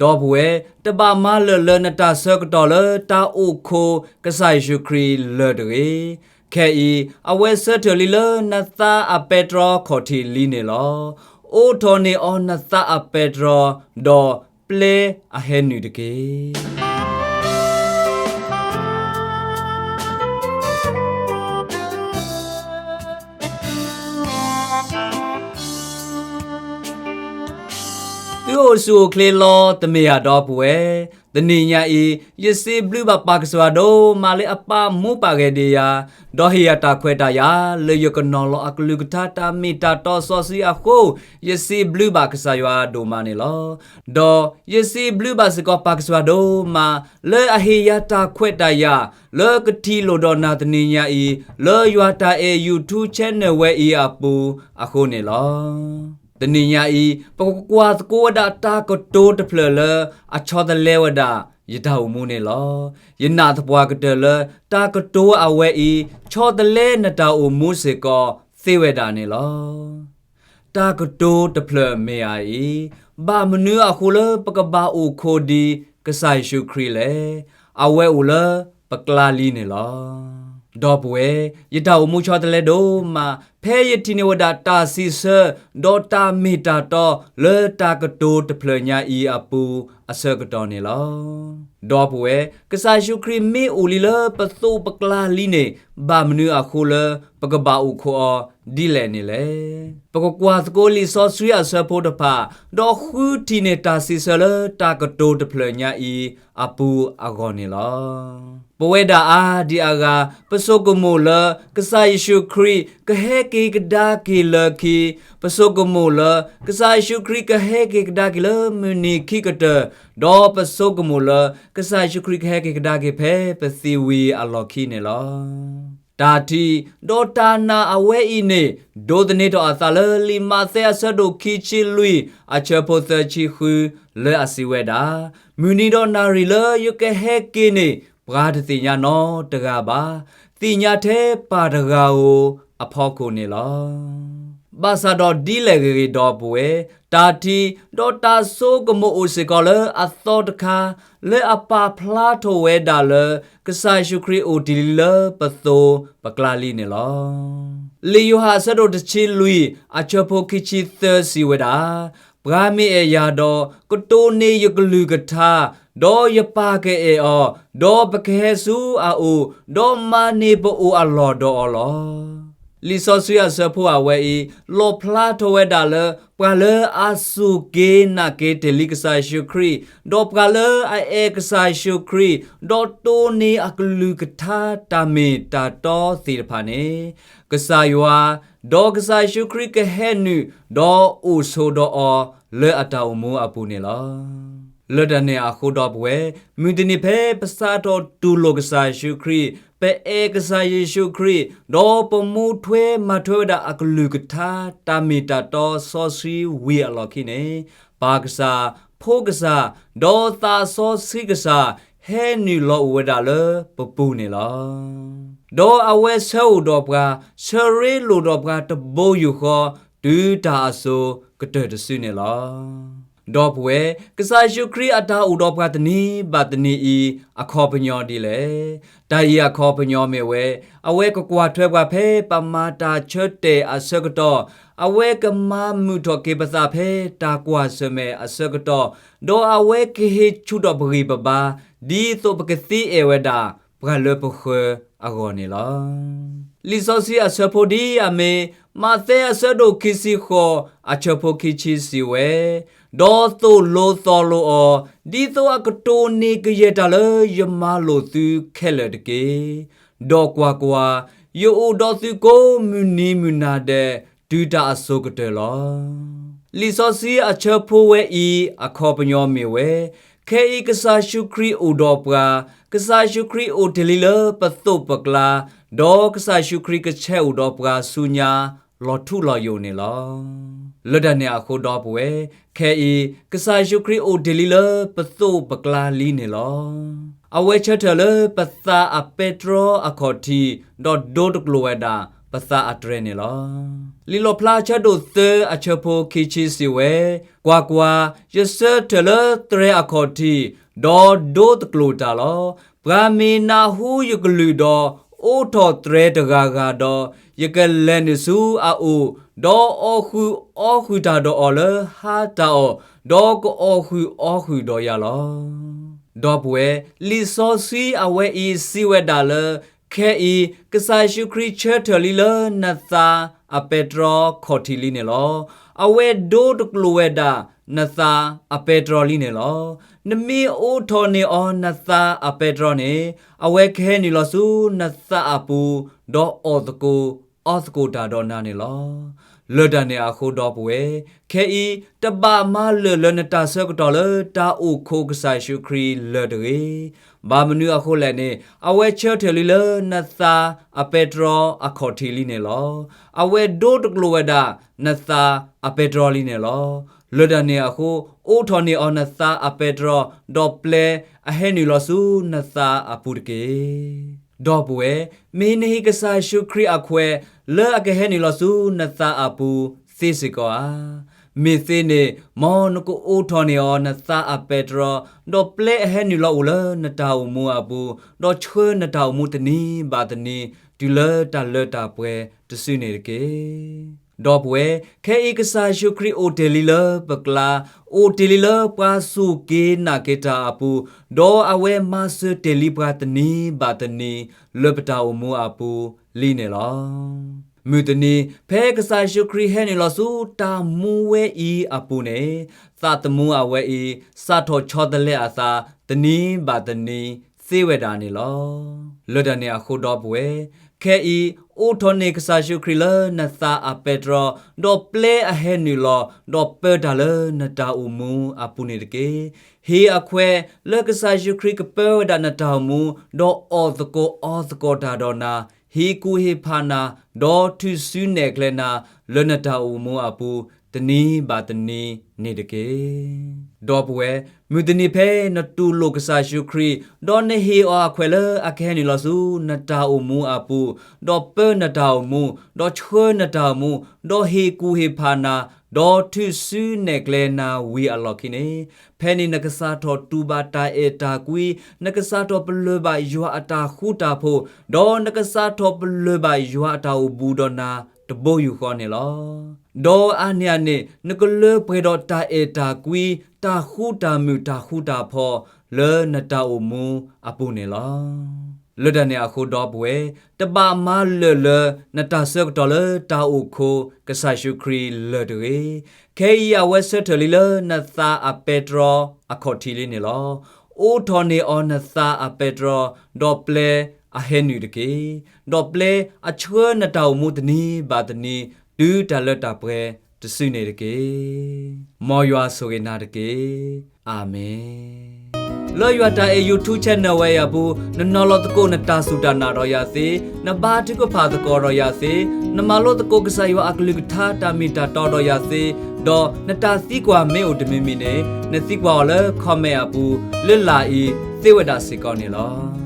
ဒီပုၢ်ဝဲၢ်, တဘၣ်မၤလၢာ်လၢနတၢ်ဆၢကတီၢ်လၢတၢ်အိၣ်ခိးကစၢ်ယ့ၣ်ၡူးခရံာ်လၢၤတဂ့ၤ. ခဲအံၤ အဝဲဆၢထၢၣ်လံလၢနသးအပဲတြီခီၣ်ထံးလံန့ၣ်လီၤ. အိးထီၣ်န့ၢ်အီၤနသးအပဲတြီ, ဒီးပျဲအဟဲနုာ်တက့ၢ်. သုအိၣ်ဆူၣ်အိၣ်ချ့လီၤတမ့ၢ်ဧါ ဒီပုၢ်ဝဲၢ်. တနံၤညါအံၤ ယစံးဘျုးဘၣ်ပၢ်ကစၢ်ယွၤဒိၣ်မးလၢအပာ်မူပာ်ဂဲၤဒံးယၤ, ဒီးဟ့ၣ်ယၤတၢ်ခွဲးတၢ်ယာ် လၢယကနီၤလီၤအကလုၢ်ကထါတၢ်မ့ၢ်တၢ်တီစီဆှံအဃိ, ယစံးဘျုးဘၣ်ကစၢ်ယွၤဒိၣ်မးန့ၣ်လီၤ. ဒီးယစံးဘျုးဘၣ်စ့ၢ်ကီးပၢ်ကစၢ်ယွၤဒိၣ်မး လၢအဟ့ၣ်ယၤတၢ်ခွဲးတၢ်ယာ် လၢကထံၣ်လိာ်ဒီးနၤတနံၤညါအံၤ လၢယွၤတၢ်အဲၣ် YouTube channel ဝဲအံၤအပူၤအဃိန့ၣ်လီၤ. တနံၤညါအံၤ ပကကွၢ်သကိးဝဲဒၣ်တၢ်ကတိၤတဖျၢၣ်လၢအဆီတလဲဝဲဒၣ်ယတၢ်အိၣ်မူန့ၣ်လီၤ. ယနာ်သပှၢ်ကတၢၢ်လၢတၢ်ကတိၤအဝဲအံၤ ဆီတလဲနတၢ်အိၣ်မူစ့ၢ်ကီးသ့ဝဲဒၣ်န့ၣ်လီၤ. တၢ်ကတိၤတဖျၢၣ်မ့ၢ်အအံၤ, ဘၣ်မနုၤအဃိလၢပကဘၣ်အိၣ်ခိးဒံးကစၢ်ယ့ၣ်ၡူးခရံာ်လဲၣ်. အဝဲအိၣ်လၢပကျါလံန့ၣ်လီၤ. ဒီပုၢ်ဝဲၢ်, ယတၢ်အိၣ်မူဆီတလဲဒိၣ်မး ဖဲယထံၣ်န့ၢ်ဝဲဒၣ်တၢ်စံးဆၢ ဒီးတၢ်မ့ၢ်တၢ်တီ လၢတၢ်ကတိၤတဖျၢၣ်ညါအံၤအပူၤအဆၢကတီၢ်န့ၣ်လီၤ. ဒီပုၢ်ဝဲၢ်, ကစၢ်ယ့ၣ်ၡူးခရံာ်မ့ၢ်အိၣ်လံလၢပသိးပကျါလံန့ၣ် ဘၣ်မနုၤအဃိလၢပကဘၣ်အိၣ်ခိးအီၤဒ်လဲၣ်န့ၣ်လဲၣ်. ပကကွၢ်သကိးလံာ်စီဆှံအဆၢဖိတဖၣ်, ဒီးဃုထံၣ်န့ၢ်တၢ်စံးဆၢလၢတၢ်ကတိၤတဖျၢၣ်ညါအံၤအပူၤအဂီၢ်န့ၣ်လီၤ. ပဝဲဒၣ်အါဒံးအါဂၤ ပဆိကမိၣ်လၢ ကစၢ်ယ့ၣ်ၡူးခရံာ်ကဟဲက့ၤကဒါက့ၤလၢခံ, ပဆိကမိၣ်လၢ ကစၢ်ယ့ၣ်ၡူးခရံာ်ကဟဲက့ၤကဒါက့ၤလၢမုၢ်နံၤခံကတၢၢ်, ဒီးပဆိကမိၣ်လၢ ကစၢ်ယ့ၣ်ၡူးခရံာ်ကဟဲက့ၤကဒါက့ၤဖဲပသံဝံၤအလီၢ်ခံန့ၣ်လီၤ. တၢ်ထံၣ် ဒီးတၢ်နာ်အဝဲအံၤန့ၣ် ဒိးသန့ၤထီၣ်အသးလၢလံာ်မးသဲအဆၢဒိၣ်ခံဆံလွံၢ် အဆၢဖိသၢဆံဃု လၢအစံးဝဲဒၣ်, မုၢ်နံၤဒီးနၣ်ရံၣ်လၢယကဟဲက့ၤန့ၣ် ပှၤတသ့ၣ်ညါနီတဂၤဘၣ်, သ့ၣ်ညါထဲပၢ်တဂၤဧိၤအဖီခိၣ်န့ၣ်လီၤ. ဘၣ်ဆၣ်ဒီးဒ်လဲၣ်ဂ့ၤဂ့ၤ ဒီပုၢ်ဝဲၢ်, တၢ်ထံၣ် ဒီးတၢ်ဆိကမိၣ်အိၣ်စ့ၢ်ကီးလၢအသီတခါ လၢအပာ်ဖျါထီၣ်ဝဲဒၣ်လၢ ကစၢ်ယ့ၣ်ၡူးခရံာ်အိၣ်တ့ၢ်လံလၢပသိးပကျါလံန့ၣ်လီၤ. လံာ်ယိၤဟၣ်အဆၢဒိၣ်တဆံလွံၢ် အဆၢဖိခံဆံသၢစံးဝဲဒၣ်, ပှၤမ့ၢ်အဲၣ်ယၤဒီး ကတိၤန့ၢ်ယကလုၢ်ကထါ, ဒီးယပၢ်ကအဲၣ်အီၤ, ဒီးပကဟဲဆူအအိၣ်, ဒီးမၤန့ၢ်ပအိၣ်အလီၢ်ဒီးအီၤလီၤ. လံာ်စီဆှံအဆၢဖိအဝဲအံၤ လီၣ်ဖျါထီၣ်ဝဲဒၣ်လၢ ပှၤလၢအစူၢ်က့ၤနာ်က့ၤတ့ၢ်လံကစၢ်ယ့ၣ်ၡူးခရံာ်, ဒီးပှၤလၢအအဲၣ်ကစၢ်ယ့ၣ်ၡူးခရံာ်, ဒီးတိၢ်န့ၢ်အကလုၢ်ကထါတၢ်မ့ၢ်တၢ်တီသ့ၣ်တဖၣ်န့ၣ်, ကစၢ်ယွၤ, ဒီးကစၢ်ယ့ၣ်ၡူးခရံာ်ကဟဲနုာ်, ဒီးအိၣ်ဆိးဒီးအီၤလၢအတၢ်အိၣ်မူအပူၤန့ၣ်လီၤ. လၢတၢ်န့ၣ်အဃိ ဒီပုၢ်ဝဲၢ်, မုၢ်တနံၤဖဲပစးထီၣ်တူၢ်လိာ်ကစၢ်ယ့ၣ်ၡူးခရံာ်, ပအဲၣ်ကစၢ်ယ့ၣ်ၡူးခရံာ်, ဒီးပမူထွဲမၤထွဲဝဲဒၣ်အကလုၢ်ကထါတၢ်မ့ၢ်တၢ်တီစီဆှံဝံၤအလီၢ်ခံန့ၣ်, ပၢ်ကစၢ်, ဖိကစၢ်, ဒီးသးစီဆှံကစၢ် ဟဲနုာ်လီၤအိၣ်ဝဲဒၣ်လၢပပူၤန့ၣ်လီၤ. ဒီးအဝဲဆၢအိၣ်ဒီးပှၤ, ဆၢရ့လိာ်ဒီးပှၤတဘိယူၢ်ဃီ, တုၤတၢ်အစိၤကတၢၢ်တစုန့ၣ်လီၤ. ဒီပုၢ်ဝဲၢ်, ကစၢ်ယ့ၣ်ၡူးခရံာ်အတၢ်အိၣ်ဒီးပှၤတနံၤဘၣ်တနံၤအံၤ အခီပညီဒ်လဲၣ်. တၢ်အံၤအခီပညီမ့ၢ်ဝဲ, အဝဲကကွၢ်ထွဲပှၤဖဲပမၤတၢ်ဆၢတဲာ်အဆၢကတီၢ်, အဝဲကမၤမုာ်ထီၣ်က့ၤပသးဖဲတၢ်ကွၢ်ဆၢၣ်မဲာ်အဆၢကတီၢ်, ဒီးအဝဲကဟ့ၣ်ဆူၣ်ထီၣ်ပဂံၢ်ပဘါ, ဒ်သိးပကသ့အဲၣ်ဝဲဒၣ်ပှၤလၢပဃၢၤအဂီၢ်န့ၣ်လီၤ. လံာ်စီဆှံအဆၢဖိဒ်အမ့ၢ်, မးသဲအဆၢဒိၣ်ခံဆံဃိး အဆၢဖိခံဆံစံးဝဲ, ဒီးသိၣ်လိသီလိအီၤ, ဒ်သိးအကတိၢ်န့ၢ်ကယဲၢ်တၢ်လၢယမၤလိာ်သုခဲလၢာ်တက့ၢ်. ဒီးကွၢ်ကွၢ်, ယအိၣ်ဒီးသုကိးမုၢ်နံၤမုၢ်နၤဒဲး တုၤတၢ်အစိၤကတၢၢ်လီၤ. လံာ်စီဆှံအဆၢဖိဝဲအံၤအခီပညီမ့ၢ်ဝဲ, ခဲအံၤကစၢ်ယ့ၣ်ၡူးခရံာ်အိၣ်ဒီးပှၤ, ကစၢ်ယ့ၣ်ၡူးခရံာ်အိၣ်တ့ၢ်လံလၢပသိးပကျါ, ဒီးကစၢ်ယ့ၣ်ၡူးခရံာ်ကဆဲးအိၣ်ဒီးပှၤဆူညါလီၤထူလီၤယိာ်န့ၣ်လီၤ. လၢတၢ်န့ၣ်အဃိ ဒီပုၢ်ဝဲၢ်, ခဲအံၤကစၢ်ယ့ၣ်ၡူးခရံာ်အိၣ်တ့ၢ်လံလၢပသိးပကျါလံန့ၣ်လီၤ. အဝဲဆၢထၢၣ်လၢပသးအပဲတြီအခီၣ်ထံး, ဒီးဒိတကျိာ်ဝဲဒၣ် ပသးအတြဲၤန့ၣ်လီၤ. လံာ်လီၣ်ဖျါအဆၢဒိၣ်သၢအဆၢဖိခံဆံစံးဝဲ, ကွၢ်ကွၢ်, ယဆၢထၢၣ်လၢသရဲအခီၣ်ထံး, ဒီးဒိတကျိာ်တၢ်လီၤ. ပှၤမ့ၢ်နၢ်ဟူယကလုၢ်ဒီး အိးထီၣ်သရဲတဂၤဂၤဒီး, ယကလဲၤနုာ်ဆူအအိၣ်, ဒီးအီၣ်ဃုာ်အီဃုာ်တၢ်ဒီးအီၤလၢဟါတၢ်အီၣ်, ဒီးကအီၣ်ဃုာ်အီဃုာ်ဒီးယၤလီၤ. ဒီပုၢ်ဝဲၢ်, လံာ်စီဆှံအဝဲအံၤစံးဝဲဒၣ်လၢ ခဲအံၤ ကစၢ်ယ့ၣ်ၡူးခရံာ်ဆၢထၢၣ်လံလၢနသးအပဲတြီခီၣ်ထံးလံန့ၣ်လီၤ. အဝဲဒိတကျိာ်ဝဲဒၣ်နသးအပဲတြီလံန့ၣ်လီၤ. နမ့ၢ်အိးထီၣ်န့ၢ်အီၤနသးအပဲတြီန့ၣ်, အဝဲကဟဲနုာ်လီၤဆူနသးအပူၤ, ဒီးအီၣ်သကိးအီသကိးတၢ်ဒီးနၤန့ၣ်လီၤ. လၢတၢ်န့ၣ်အဃိဒီပုၢ်ဝဲၢ်, ခဲအံၤတဘၣ်မၤလၢာ်လၢနတၢ်ဆၢကတီၢ်လၢတၢ်အိၣ်ခိးကစၢ်ယ့ၣ်ၡူးခရံာ်လၢၤတဂ့ၤ. ဘၣ်မနုၤအဃိလဲၣ်န့ၣ်, အဝဲဆၢထၢၣ်လံလၢနသးအပဲတြီအခီၣ်ထံးလံန့ၣ်လီၤ. အဝဲဒိတကျိာ်ဝဲဒၣ်နသးအပဲတြီလံန့ၣ်လီၤ. လၢတၢ်န့ၣ်အဃိ, အိးထီၣ်န့ၢ်အီၤနသးအပဲတြီ, ဒီးပျဲအဟဲနုာ်လီၤဆူနသးအပူၤတက့ၢ်. ဒီပုၢ်ဝဲၢ်, မ့ၢ်နဟ့ၣ်ကစၢ်ယ့ၣ်ၡူးခရံာ်အခွဲးလၢအကဟဲနုာ်လီၤဆူနသးအပူၤသ့စ့ၢ်ကီးဧါ. မ့ၢ်သ့န့ၣ်, မ်နကအိးထီၣ်န့ၢ်အီၤနသးအပဲတြီ, ဒီးပျဲအဟဲနုာ်လီၤအိၣ်လၢနတၢ်အိၣ်မူအပူၤ, ဒီးဆှၢနတၢ်အိၣ်မူတနံၤဘၣ်တနံၤ, တုၤလၢတၢ်လၢတၢ်ပှဲၤတစုန့ၣ်တက့ၢ်. ဒီပုၢ်ဝဲၢ်, ခဲအံၤကစၢ်ယ့ၣ်ၡူးခရံာ်အိၣ်တ့ၢ်လံလၢပကျါ, အိၣ်တ့ၢ်လံလၢပှၤစူၢ်က့ၤနာ်က့ၤတၢ်အပူၤ, ဒီးအဝဲမၤစၢၤတ့ၢ်လံပှၤတနံၤဘၣ်တနံၤ လၢပတၢ်အိၣ်မူအပူၤလံန့ၣ်လီၤ. မုၢ်တနံၤ ဖဲကစၢ်ယ့ၣ်ၡူးခရံာ်ဟဲနုာ်လီၤဆူတၢ်မူဝဲအံၤအပူၤန့ၣ်, သးသမူအဝဲအံၤ စးထီၣ်ဆီတလဲအသးတနံၤဘၣ်တနံၤသ့ဝဲဒၣ်န့ၣ်လီၤ. လၢတၢ်န့ၣ်အဃိဒီပုၢ်ဝဲၢ်, ခဲအံၤ အိးထီၣ်န့ၢ်ကစၢ်ယ့ၣ်ၡူးခရံာ်လၢနသးအပဲတြီ, ဒီးပျဲအဟဲနုာ်လီၤ, ဒီးပၢတၢ်လၢနတၢ်အိၣ်မူအပူၤန့ၣ်တက့ၢ်. ဟ့ၣ်အခွဲးလၢကစၢ်ယ့ၣ်ၡူးခရံာ်ကပၢဝဲဒၣ်နတၢ်အိၣ်မူ, ဒီးအီၣ်သကိးအီသကိးတၢ်ဒီးနၤ, ဟ့ၣ်ကူၣ်ဟ့ၣ်ဖးနၤ, ဒီးထုးစုနဲၣ်ကျဲနၤ လၢနတၢ်အိၣ်မူအပူၤ တနံၤဘၣ်တနံၤန့ၣ်တက့ၢ်. ဒီပုၢ်ဝဲၢ်, မုၢ်တနံၤဖဲနတူၢ်လိာ်ကစၢ်ယ့ၣ်ၡူးခရံာ်, ဒီးနဟ့ၣ်အီၤအခွဲးလၢအကဟဲနုာ်လီၤဆူနတၢ်အိၣ်မူအပူၤ, ဒီးပၢနတၢ်အိၣ်မူ, ဒီးဆှၢနတၢ်အိၣ်မူ, ဒီးဟ့ၣ်ကူၣ်ဟ့ၣ်ဖးနၤ, ဒီးထုးစုနဲၣ်ကျဲနၤဝံၤအလီၢ်ခံန့ၣ်, ဖဲန့ၣ်နကစးထီၣ်တူၢ်ဘၣ်တၢ်အဲၣ်တၢ်ကွံ, နကစးထီၣ်ပလၢၢ်ဘၣ်ယွၤအတၢ်ဃူတၢ်ဖိး, ဒီးနကစးထီၣ်ပလၢၢ်ဘၣ်ယွၤအတၢ်အိၣ်ဘူးဒီးနၤတဘိယူၢ်ဃီန့ၣ်လီၤ. ဒီးအါန့ၢ်အန့ၣ် နကလၢပှဲၤဒီးတၢ်အဲၣ်တၢ်ကွံ, တၢ်ဃူတၢ်မုာ်တၢ်ဃူတၢ်ဖိး လၢနတၢ်အိၣ်မူအပူၤန့ၣ်လီၤ. လၢတၢ်န့ၣ်အဃိဒီပုၢ်ဝဲၢ်, တဘၣ်မၤလၢာ်လၢနတၢ်ဆၢကတီၢ်လၢတၢ်အိၣ်ခိးကစၢ်ယ့ၣ်ၡူးခရံာ်လၢၤတဂ့ၤ. ခဲအံၤအဝဲဆၢထၢၣ်လံလၢနသးအပဲတြီအခီၣ်ထံးလံန့ၣ်လီၤ. အိးထီၣ်န့ၢ်အီၤနသးအပဲတြီ, ဒီးပျဲအဟဲနုာ်တက့ၢ်. ဒီးပျဲအဆှၢနတၢ်အိၣ်မူတနံၤဘၣ်တနံၤ တုၤတၢ်လၢတၢ်ပှဲၤတစုန့ၣ်တက့ၢ်. မ်ယွၤဆိၣ်ဂ့ၤနၤတက့ၢ်. အၤမ့ၣ်. လၢယွၤတၢ်အဲၣ် YouTube channel ဝဲအံၤအပူၤ, နနီၤလီၤသကိးနတၢ်စူၢ်တၢ်နာ်ဒီးယၤသ့, နဘါထုကဖၣ်သကိးဒီးယၤသ့, နမၤလိသကိးကစၢ်ယွၤအကလုၢ်ကထါတၢ်မ့ၢ်တၢ်တီဒီးယၤသ့, ဒီးနတၢ်သံကွၢ်မ့ၢ်အိၣ်တမံၤမံၤန့ၣ်, နသံကွၢ်အီၤလၢ comment အပူၤ လၢလာ်အံၤသ့ဝဲဒၣ်စ့ၢ်ကီးန့ၣ်လီၤ.